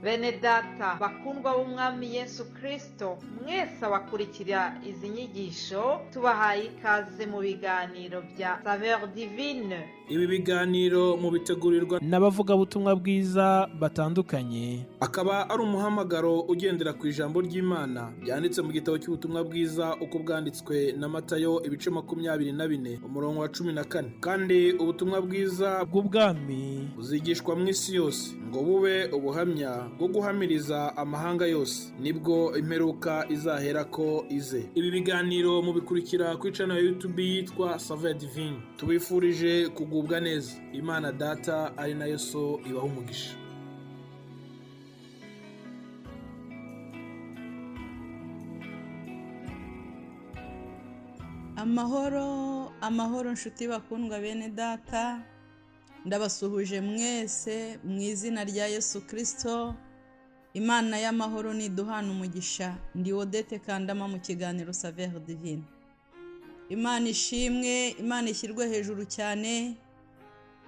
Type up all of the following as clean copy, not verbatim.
Bene data bakundwa b'Umwami Yesu Kristo, mwese abakurikira izi nyigisho, tubahaye ikaze mu biganiro bya Saveur Divine. Ibi biganiro mubitegurirwa n'abavugabutumwa bwiza batandukanye, akaba ari umuhamagaro ugendera ku ijambo ry'Imana ryanditse mu gitabo cy'ubutumwa bwiza uko bwanditswe na Matayo, ibice 24, umurongo wa 14. Kandi ubutumwa bwiza bw'ubwami buzigishwa mu isi yose ngo bube ubuhamya bwo guhamiriza amahanga yose, nibwo imperuka izaherako ize. Ibi biganiro mubikurikira kuri channel ya YouTube yitwa Saveur Divine. Tubifurije kugubwa neza. Imana Data ari nayo So ibaha umugisha. Amahoro, amahoro nshuti bakundwa bene data, ndabasuhuje mwese mu izina rya Yesu Kristo. Imana y'amahoro niduhana umugisha. Ndi Odette Kandama mu kiganiro Saveur Divine. Imana ishimwe, Imana ishyirwe hejuru cyane,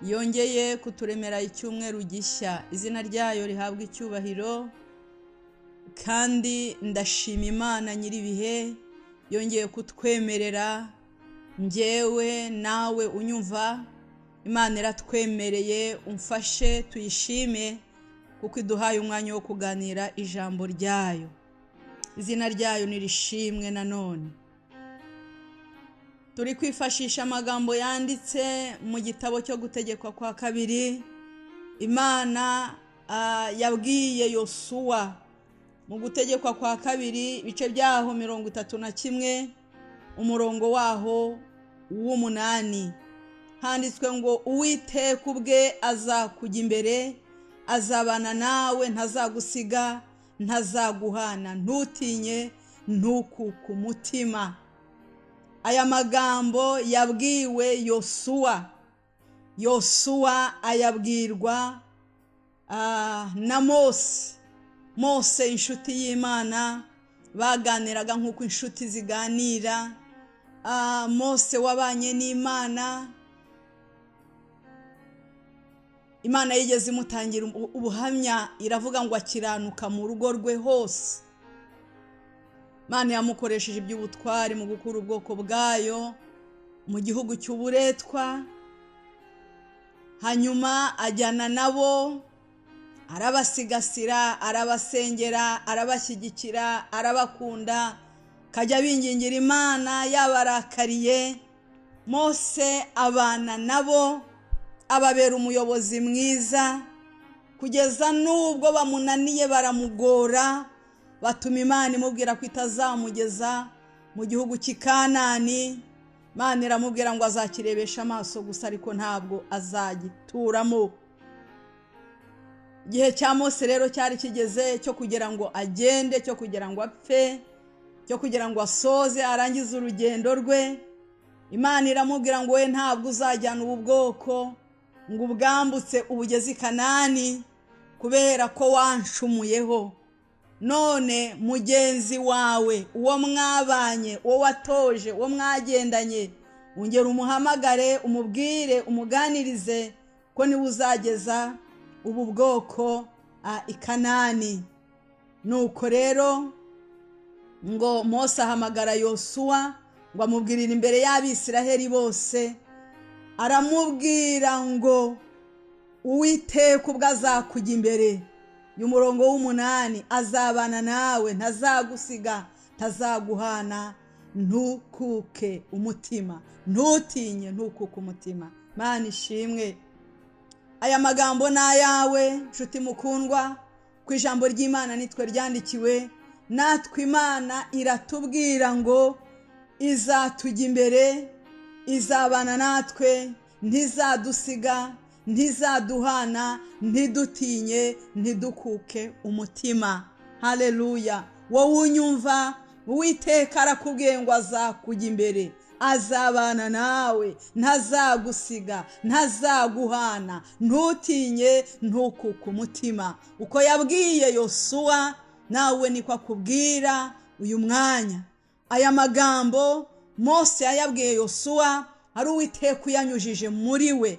yongeye kuturemera icyumweru gishya. Izina ryayo rihabwa icyubahiro, kandi ndashima Imana nyir'ibihe yongeye kutwemerera, njyewe nawe unyumva. Imana iratwemereye, umfashe tuyishime kuko iduhaye umwanya wo kuganira ijambo ryayo. Izina ryayo nirishimwe. Nanone turi kwifashisha amagambo yanditse mu gitabo cyo Gutegekwa kwa Kabiri. Imana yabwiye Yosuwa mu Gutegekwa kwa Kabiri, ibice byaho 31, umurongo waho w'8, handitswe ngo: Uwiteka ubwe azakujya imbere, azabana nawe, ntazagusiga, ntazaguhana, ntutinye, ntukuke umutima. Aya magambo yabwiwe Yosuwa. Yosuwa ayabwirwa na Mose. Mose inshuti y'Imana, baganiraga nk'uko inshuti ziganira. Mose wabanye n'Imana, Imana yigeze imutangira ubuhamya, iravuga ngo akiranuka mu rugo rwe hose. Imana yamukoresheje iby'ubutwari mu gukura ubwoko bwayo mu gihugu cy'uburetwa, hanyuma ajyana nabo, arabasigasira, arabasengera, arabashyigikira, arabakunda, kajya bingingira Imana yabarakariye. Mose abana nabo, ababera umuyobozi mwiza, kugeza n'ubwo bamunaniye baramugora, batuma Imana imubwira ko itazamugeza mu gihugu cy'i Kanani. Imana iramubwira ngo azakirebesha amaso gusa, ariko ntabwo azagituramo. Igihe cya Mose rero cyari kigeze cyo kugira ngo agende, cyo kugira ngo apfe, cyo kugira ngo asoze arangize urugendo rwe. Imana iramubwira ngo we ntabwo uzajyana ubu bwoko ngo ubwambutse ubugeze i Kanani, kubera ko wanshumuyeho. None mugenzi wawe, uwo mwabanye, uwo watoje, uwo mwagendanye, ongera umuhamagare, umubwire, umuganirize ko niwe uzageza ubu bwoko i Kanani. Nuko rero ngo Mose ahamagara Yosuwa ngo amubwirire imbere y'Abisiraheli bose, aramubwira ngo Uwiteka ubwo azakujya imbere, umurongo w'8, azabana nawe, ntazagusiga, ntazaguhana, ntukuke umutima, ntutinye, ntukuke umutima. Mana ishimwe. Aya magambo ni ayawe nshuti mukundwa, ku ijambo ry'Imana nitwe ryandikiwe. Natwe Imana iratubwira ngo izatujya imbere, izabana natwe, ntizadusiga, ntizaduhana, ntidutinye, ntidukuke umutima. Haleluya. Wowe unyumva, Uwiteka arakubwiye ngo azakujya imbere, azabana nawe, ntazagusiga, ntazaguhana, ntutinye, ntukuke umutima. Uko yabwiye Yosuwa, nawe niko akubwira uyu mwanya. Aya magambo Mose yayabwiye Yosuwa, ari Uwiteka uyanyujije muri we.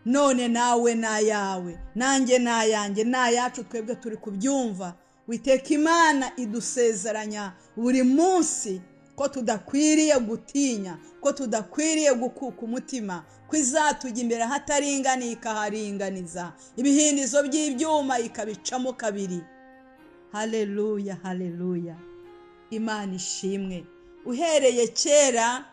None nawe nayawe, nanjye nayanjye, nayacu, twebwe turi kubyumva. Witeka Imana idusezeranya buri munsi ko tudakwiriye gutinya, ko tudakwiriye gukuka umutima, ko izatujya imbere hataringaniye ikaharinganiza, ibihindizo by'ibyuma ikabicamo kabiri. Haleluya, haleluya, Imana ishimwe. Uhereye kera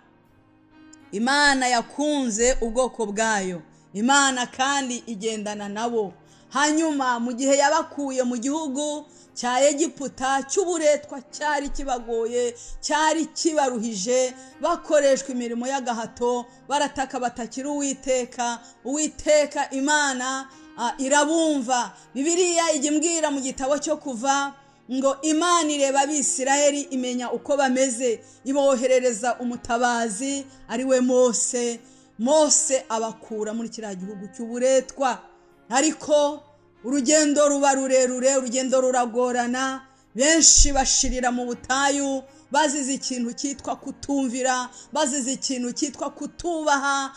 Imana yakunze ubwoko bwayo, Imana kandi igendana nabo. Hanyuma mu gihe yabakuye mu gihugu cya Egiputa cy'uburetwa, cyari kibagoye, cyari kibaruhije, bakoreshwa imirimo y'agahato, barataka batakira Uwiteka. Uwiteka Imana irabumva. Bibiliya ijya imbwira mu gitabo cyo Kuva ngo Imana ireba Abisirayeli imenya uko bameze, iboherereza umutabazi ari we Mose. Mose abakura muri kiriya gihugu cy'uburetwa. Ariko urugendo ruba rurerure, urugendo ruragorana, benshi bashirira mu butayu bazize ikintu cyitwa kutumvira, bazize ikintu cyitwa kutubaha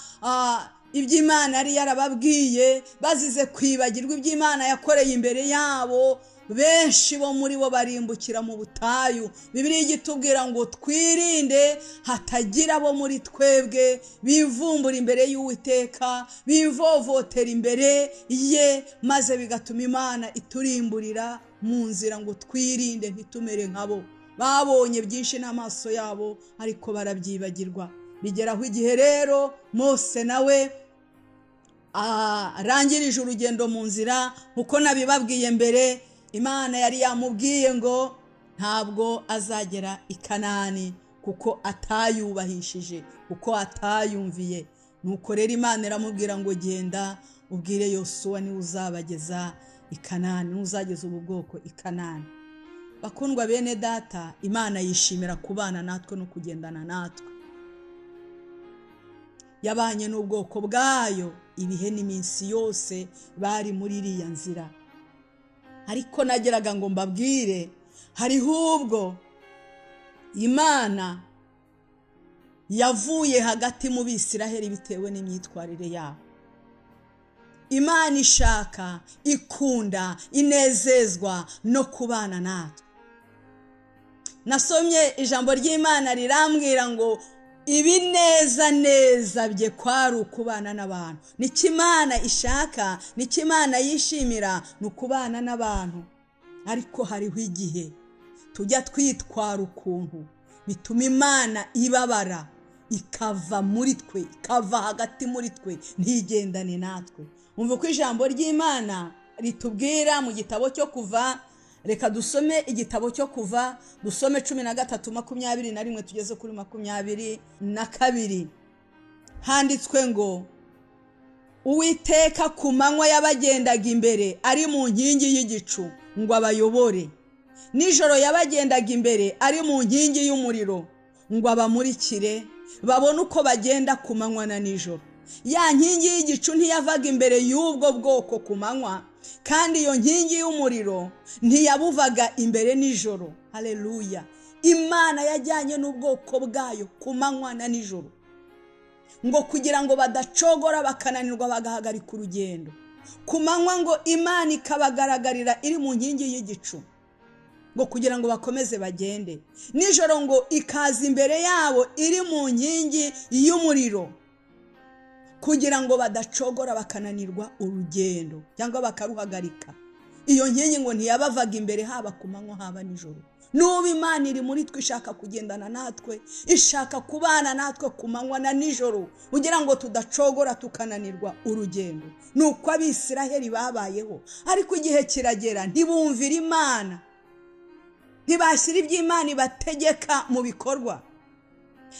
iby'Imana yari yarababwiye, bazize kwibagirwa iby'Imana yakoreye imbere yabo. Benshi bo muri bo barimbukira mu butayu. Bibiliya igitubwira ngo twirinde hatagira abo muri twebwe bivumbura imbere y'Uwiteka, bivovotera imbere ye, maze bigatuma Imana iturimburira mu nzira, ngo twirinde ntitumere nkabo. Babonye byinshi n'amaso yabo ariko barabyibagirwa. Bigeraho igihe rero Mose nawe arangirije urugendo mu nzira, uko nabibabwiye mbere, Imana yari yamubwiye ngo ntabwo azagera i Kanani kuko atayubahishije, kuko atayumviye. Nuko rero Imana iramubwira ngo genda ubwire Yosuwa niwe uzabageza i Kanani, niwe uzageza ubu bwoko i Kanani. Bakundwa bene data, Imana yishimira kubana natwe no kugendana natwe. Yabanye n'ubwoko bwayo ibihe n'iminsi yose bari muri iriya nzira. Ariko nageraga ngo mbabwire, hariho ubwo Imana yavuye hagati mu Bisiraheli bitewe n'imyitwarire yabo. Imana ishaka, ikunda, inezezwa no kubana natwe. Nasomye ijambo ry'Imana rirambwira ngo ibineza neza bye kwari ukubana n'abantu. Nicyo Imana ishaka, nicyo Imana yishimira, ni ukubana n'abantu. Ariko hariho igihe tujya twitwara ukuntu bituma Imana ibabara, ikava muri twe, ikava hagati muri twe, ntigendane natwe. Umva uko ijambo ry'Imana ritubwira mu gitabo cyo Kuva. Reka dusome igitabo cyo Kuva, dusome 13:21 tugeze kuri 22. Handitswe ngo Uwiteka ku manywa yabagendaga imbere ari mu nkingi y'igicu ngo abayobore, nijoro yabagendaga imbere ari mu nkingi y'umuriro ngo abamurikire, babone uko bagenda ku manywa na nijoro. Ya nkingi y'igicu ntiyavaga imbere y'ubwo bwoko ku manywa, kandi iyo nkingi y'umuriro ntiyabuvaga imbere nijoro. Haleluya! Imana yajyanye n'ubwoko bwayo ku manywa na nijoro, ngo kugira ngo badacogora bakananirwa bagahagarika urugendo. Ku manywa ngo Imana ikabagaragarira iri mu nkingi y'igicu, ngo kugira ngo bakomeze bagende. Nijoro ngo ikaza imbere yabo iri mu nkingi y'umuriro, kugira ngo badacogora bakananirwa urugendo cyangwa bakaruhagarika. Iyo nkingi ngo ntiyabavaga imbere haba ku manywa haba nijoro. N'ubu Imana iri muri twe, ishaka kugendana natwe, ishaka kubana natwe ku manywa na nijoro, kugira ngo tudacogora tukananirwa urugendo. Nuko Abisiraheli babayeho, ariko igihe kiragera ntibumvira Imana, ntibashyira iby'Imana ibategeka mu bikorwa.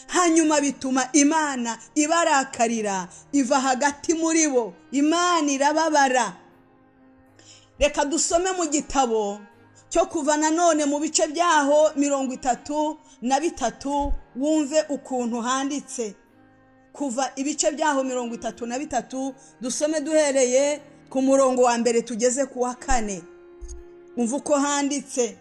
Hanyuma bituma Imana ibarakarira, iva hagati muri bo, Imana irababara. Reka dusome mu gitabo cyo Kuva nanone mu bice byaho 33 wumve ukuntu handitse. Kuva ibice byaho 33, dusome duhereye ku murongo wa mbere tugeze ku wa 4. Umva uko handitse.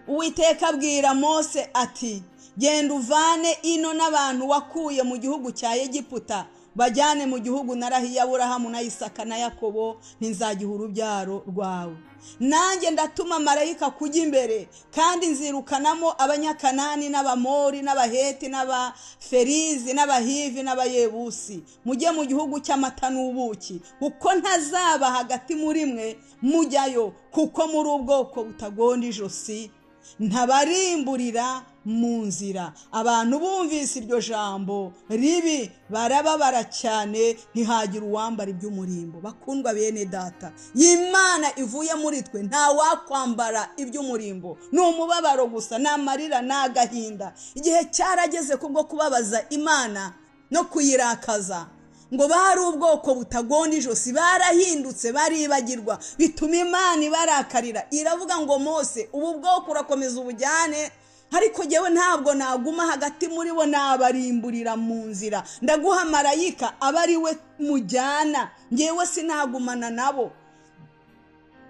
Uwiteka abwira Mose ati genda uvane ino n'abantu wakuye mu gihugu cya Egiputa, Bajyane mu gihugu narahiye Aburahamu na Isaka na Yakobo, ntizagiha urubyaro rwawe. Nanjye ndatuma marayika kujya imbere, kandi nzirukanamo Abanyakanani n'Abamori n'Abaheti n'Abaferizi n'Abahivi n'Abayebusi, mujye mu gihugu cy'amata n'ubuki, kuko ntazaba hagati muri mwe mujyayo, kuko muri ubwoko butagonda ijosi, ntabarimburira mu nzira. Abantu bumvise iryo jambo ribi barababara cyane, ntihagira uwambara iby'umurimbo. Bakundwa bene data, Imana ivuye muri twe nta wakwambara iby'umurimbo, ni umubabaro gusa, ni amarira, ni agahinda. Igihe cyarageze kubwo kubabaza Imana no kuyirakaza, ngo bari ubwoko butagonda ijosi, barahindutse, baribagirwa, bituma Imana ibarakarira. Iravuga ngo Mose, ubu bwoko urakomeza ubujyane, ariko jyewe ntabwo naguma hagati muri bo, nabarimburira mu nzira. Ndaguha marayika aba ari we mujyana, njyewe sinagumana nabo.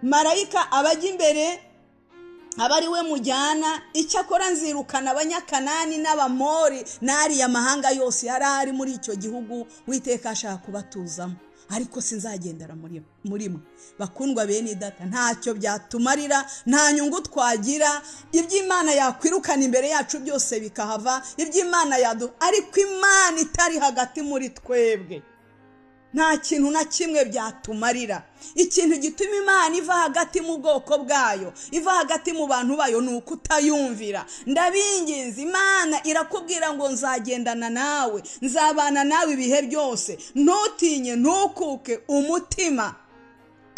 Marayika abajya imbere aba ari we mujyana. Icyakora nzirukana Abanyakanani n'Abamori n'ariya mahanga yose yari ari muri icyo gihugu Uwiteka ashaka kubatuzamo, ariko sinzagendera muri mwe. Bakundwa bene data, ntacyo byatumarira, nta nyungu twagira. Iby'Imana yakwirukana imbere yacu byose bikahava, iby'Imana yadu, ariko Imana itari hagati muri twebwe nta kintu na kimwe byatumarira. Ikintu gituma Imana iva hagati mu bwoko bwayo, iva hagati mu bantu bayo, ni ukutayumvira. Ndabinginze, Imana irakubwira ngo nzagendana nawe, nzabana nawe ibihe byose, ntutinye, ntukuke umutima,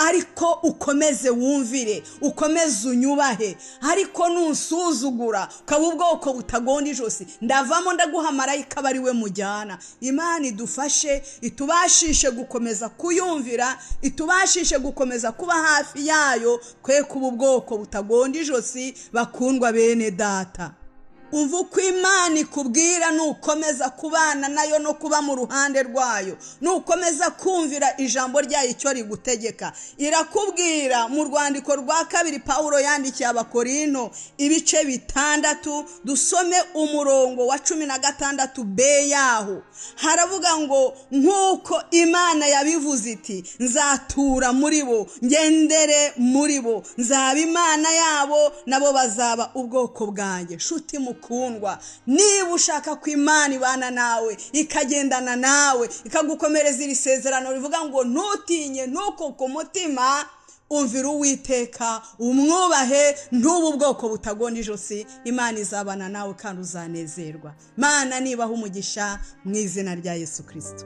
ariko ukomeze wumvire, ukomeze unyubahe. Ariko nusuzugura ukaba ubwoko butagonda ijosi, ndavamo ndaguha marayika aba ari we mujyana. Imana idufashe, itubashishe gukomeza kuyumvira, itubashishe gukomeza kuba hafi yayo, twe kuba ubwoko butagonda ijosi. Bakundwa bene data, umva uko Imana ikubwira, nukomeza kubana nayo no kuba mu ruhande rwayo, nukomeza kumvira ijambo ryayo icyo rigutegeka. Irakubwira mu rwandiko rwa kabiri Pawulo yandikiye Abakorinto ibice 6, dusome umurongo wa 16 b yaho. Haravuga ngo nk'uko Imana yabivuze iti, nzatura muri bo, ngendere muri bo, nzaba Imana yabo, nabo bazaba ubwoko bwanjye. Nshuti mukundwa, niba ushaka ko Imana ibana nawe, ikagendana nawe, ikagukomereza iri sezerano rivuga ngo ntutinye, ntukuke umutima, umvira Uwiteka, umwubahe, ntubu ubwoko butagonda ijosi, Imana izabana nawe kandi uzanezerwa. Imana nibaha umugisha mu izina rya Yesu Kristo.